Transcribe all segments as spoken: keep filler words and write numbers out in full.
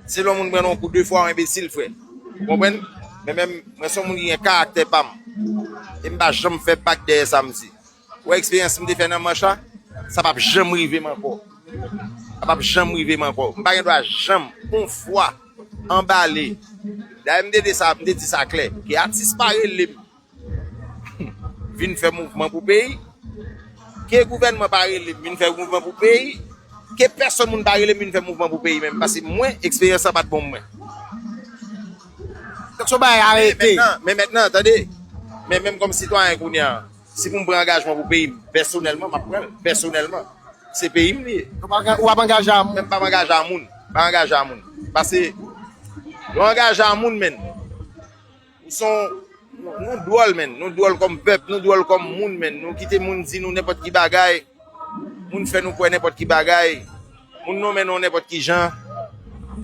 Se lè yon moun pran yon kou de fwa, yon enbesil, frè. Ou konprann? Men menm, mwen se yon moun ki gen karaktè pa m. E m pa janm fè bak dèyè sa m di. Ou wè eksperyans m te fè nan manch la? Sa p ap janm rive m ankò. Sa p ap janm rive m ankò. M pa gen dwa janm, yon fwa, anbale. Dayè, m te di sa, m te di sa klè. Ke atis pa rele m vin fè mouvman pou peyi. Ke gouvènman pa rele m vin fè mouvman pou peyi. Ke pèsonn moun pa rele m vin fè mouvman pou peyi menm. Paske mwen, eksperyans lan pa t bon pou mwen. Donk, se yon bagay arete. Men mentnan, men mentnan, tande. Men menm kòm sitwayen kounye a, si pou m pran angajman pou peyi m, pèsonèlman, m ap pran l. Pèsonèlman. Se peyi m li ye. Ou pa, ou ap angaje a moun? Men m p ap angaje a moun. M pa angaje a moun. Paske, lè w angaje a moun, menn, ou se yon, nou, nou dwòl, menn. Nou dwòl kòm pèp, nou dwòl kòm moun, menn. Nou kite moun di nou nenpòt ki bagay. Moun fè nou kwè nenpòt ki bagay. Moun nonmen nou nenpòt ki jan.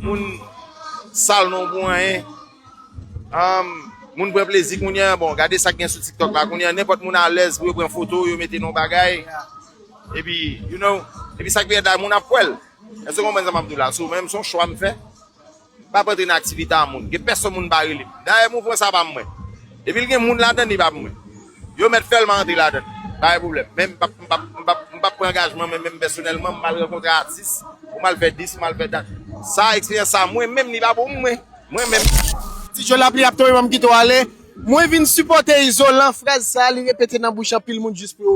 Moun sal nou pou anyen. Am, moun pran plezi kounye a. Bon, gade sa k gen sou TikTok la. Kounye a, nenpòt moun alèz pou yo pran foto, yo mete nan bagay. Epi, you know, epi sa k pi rèd la, moun ap kwè l. Èske w konprann sa m ap di w la? So, mwen menm, se yon chwa m fè. M p ap antre nan aktivite a moun. Gen pèsonn moun pa rele m. Dayè, mouvman sa pa mwen. Depi l gen moun ladan l, li pa pou mwen. Yo mèt fè l, m a antre ladan l. Pa gen pwoblèm. Men m p ap, m p ap, m p ap, m p ap pran angajman, men menm pèsonèlman, m al rankontre atis, pou m al fè dis, m al fè dat. Sa, eksperyans sa, mwen menm, li pa pou mwen. Mwen menm. Ti djo lapli ap tonbe, ban m kite w ale. Mwen vin sipòte Izolan, fraz sa, li repete nan bouch anpil moun jis pou yo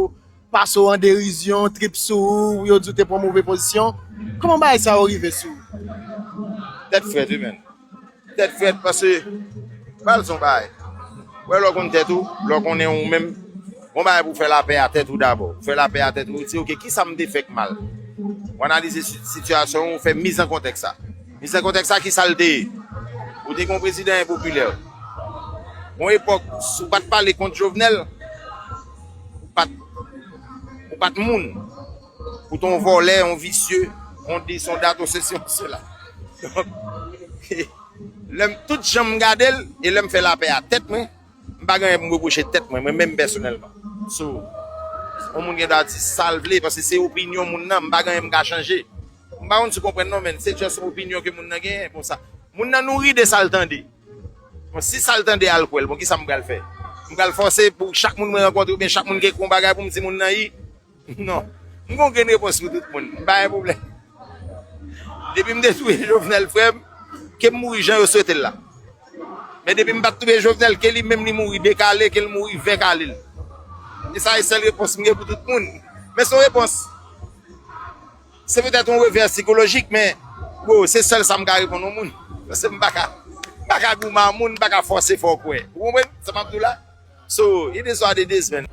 pase w an derizyon, trip sou ou, yo di w te pran move pozisyon. Kòman bagay sa yo rive sou ou? Tèt frèt, wi, menn. Tèt frèt, paske, pral son bagay. Wè, lè w konn tèt ou, lè w konnen ou menm, gon bagay pou w fè lapè a tèt ou dabò. Ou fè lapè a tèt ou, ou di, "Oke, kisa m te fè k mal?" Ou analize si-, sitiyasyon ou, ou fè miz an kontèks sa. Miz an kontèks sa, kisa l te ye? Ou te gen yon prezidan enpopilè. Yon epòk, si w pa t pale kont Jovenel, ou pa t, ou pa t moun. Ou te yon vòlè, yon visye, yon dis, yon dat, yon sesi, yon sela. Donk, lè m, tout jan m gade l, e lè m fè lapè a tèt mwen, m pa gen anyen pou m repwoche tèt mwen, mwen menm pèsonèlman. So, yon moun gen dwa di sa l vle, paske se opinyon moun nan, m pa gen anyen m ka chanje. M pa konn si w konprann non, men se just yon opinyon ke moun nan genyen, bon sa. Moun nan nouri de sa l tande. Bon, si sa l tande a l kwè l, bon, kisa m pral fè? M pral fòse pou chak moun mwen rankontre, oubyen chak moun gen yon bagay pou m di moun nan, i, non. M gon grenn repons pou tout moun. M pa gen pwoblèm. Depi m te touye Jovenel, frè m, ke m mouri jan yo swete l la. Men depi m pa t touye Jovenel, ke li menm li mouri de kale, ke l mouri ven kale l. E sa e sèl repons m gen pou tout moun. Men se yon repons. Se petèt yon revè sikolojik, men, bro, se sèl sa m ka reponn yon moun. Paske m pa ka, m pa ka goumen a moun, m pa ka fòse fè w kwè. Ou konprann sa m ap di w la? So, it is what it is, man.